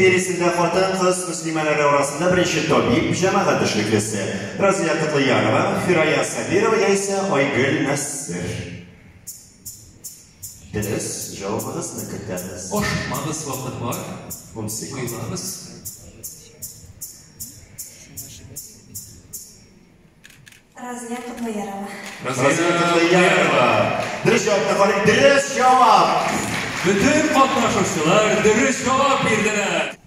империясендә хатын-кыз мөслимәләре арасында беренче табиб, җәмәгать эшлеклесе? Разия Котлыярова, Фирая Сабирова яисә Айгөл Насыр? Дөрес җавабыгызны көтәбез. Ашыкмагыз, вакыт бар. Ун секунд. Уйлагыз. Разия Котлыярова. Разия Котлыярова. Дөрес җавапны карыйк. Дөрес җавап! Бөтен катнашучылар дөрес җавап бирделәр.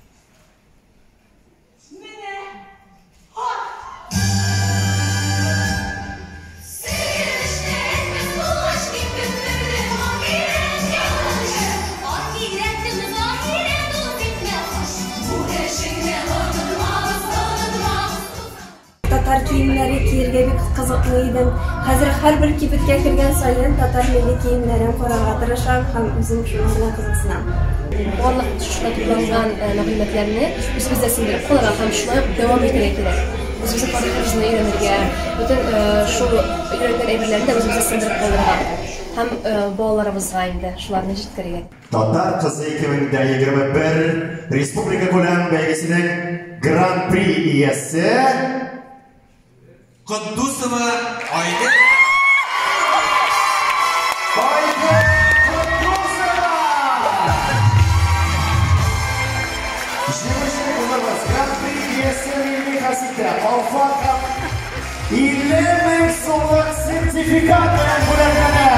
Менә ат! Татар киемнәре киергә бик кызыклы идем. Хәзер һәрбер кибеткә кергән саен татар милли киемнәрен карарга тырышам һәм үзем шуның белән кызыксынам. Барлык шушында тупланган мәгълүматларны үзебездә сеңдереп калырга һәм шулай ук дәвам итәргә кирәк. Үзебезнең тарихыбызны өйрәнергә, бөтен шул өйрәнгән әйберләрне дә үзебездә сеңдереп калырга һәм балаларыбызга инде шуларны җиткерергә. Татар кызы 2021 республикакүләм бәйгесенең Гран-при иясе Котдусова Айгөл. Айгөл Котдусова! Җиңүче кызыбыз Гран-при иясе Милли Хаситә Алфат һәм 50 мең сумлык сертификат белән бүләкләнә.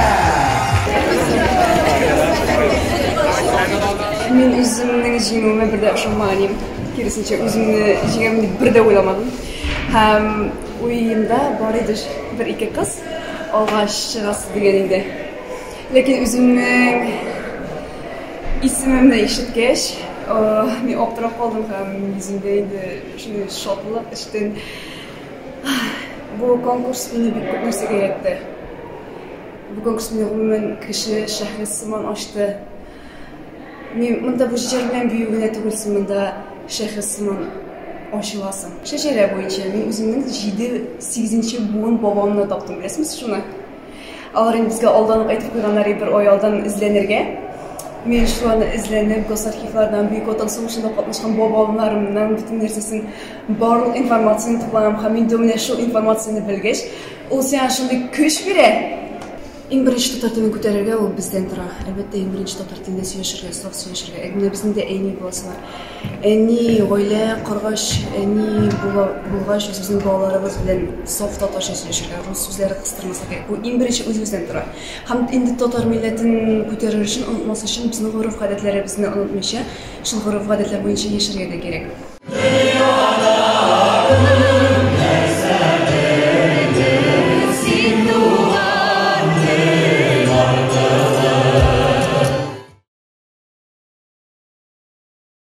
Мин үземнең җиңүемә бер дә ышанмаган идем. Киресенчә, үземне җиңәм дип бер дә уйламадым. Һәм уемда бар иде бер-ике кыз алга чыгасы дигән инде. Ләкин үземнең исемемне ишеткәч, мин аптырап калдым һәм йөземдә инде шундый шатлык эчтән. Бу конкурс мине бик күп нәрсәгә өйрәтте. Бу конкурс мине гомумән кеше, шәхес сыман ачты. Мин монда бу җыр белән бию генә түгел, син монда шәхес сыман ачыласың. Шәҗәрә буенча мин үземнең 7-8 буын бабамны таптым, беләсезме шуны? Алар инде безгә алдан ук әйтеп куйганнар иде, бер ай алдан эзләнергә. Мин шуларны эзләнеп, госархивлардан, Бөек Ватан сугышында катнашкан бабамнарымның бөтен нәрсәсен, барлык информацияне туплаган һәм инде менә шул информацияне белгәч, ул сиңа шундый көч бирә. Иң беренче татар телен күтәрергә ул бездән тора. Әлбәттә, иң беренче татар телендә сөйләшергә, саф сөйләшергә. Ә менә безнең дә әни буласы бар. Әни гаилә коргач, әни була, булгач, үзебезнең балаларыбыз белән саф татарча сөйләшергә, рус сүзләре кыстырмаска кирәк. Бу иң беренче үзебездән тора. Һәм инде татар милләтен күтәрер өчен, онытмас өчен безнең гореф-гадәтләребезне онытмыйча, шул гореф-гадәтләр буенча яшәргә дә кирәк. Дөньяда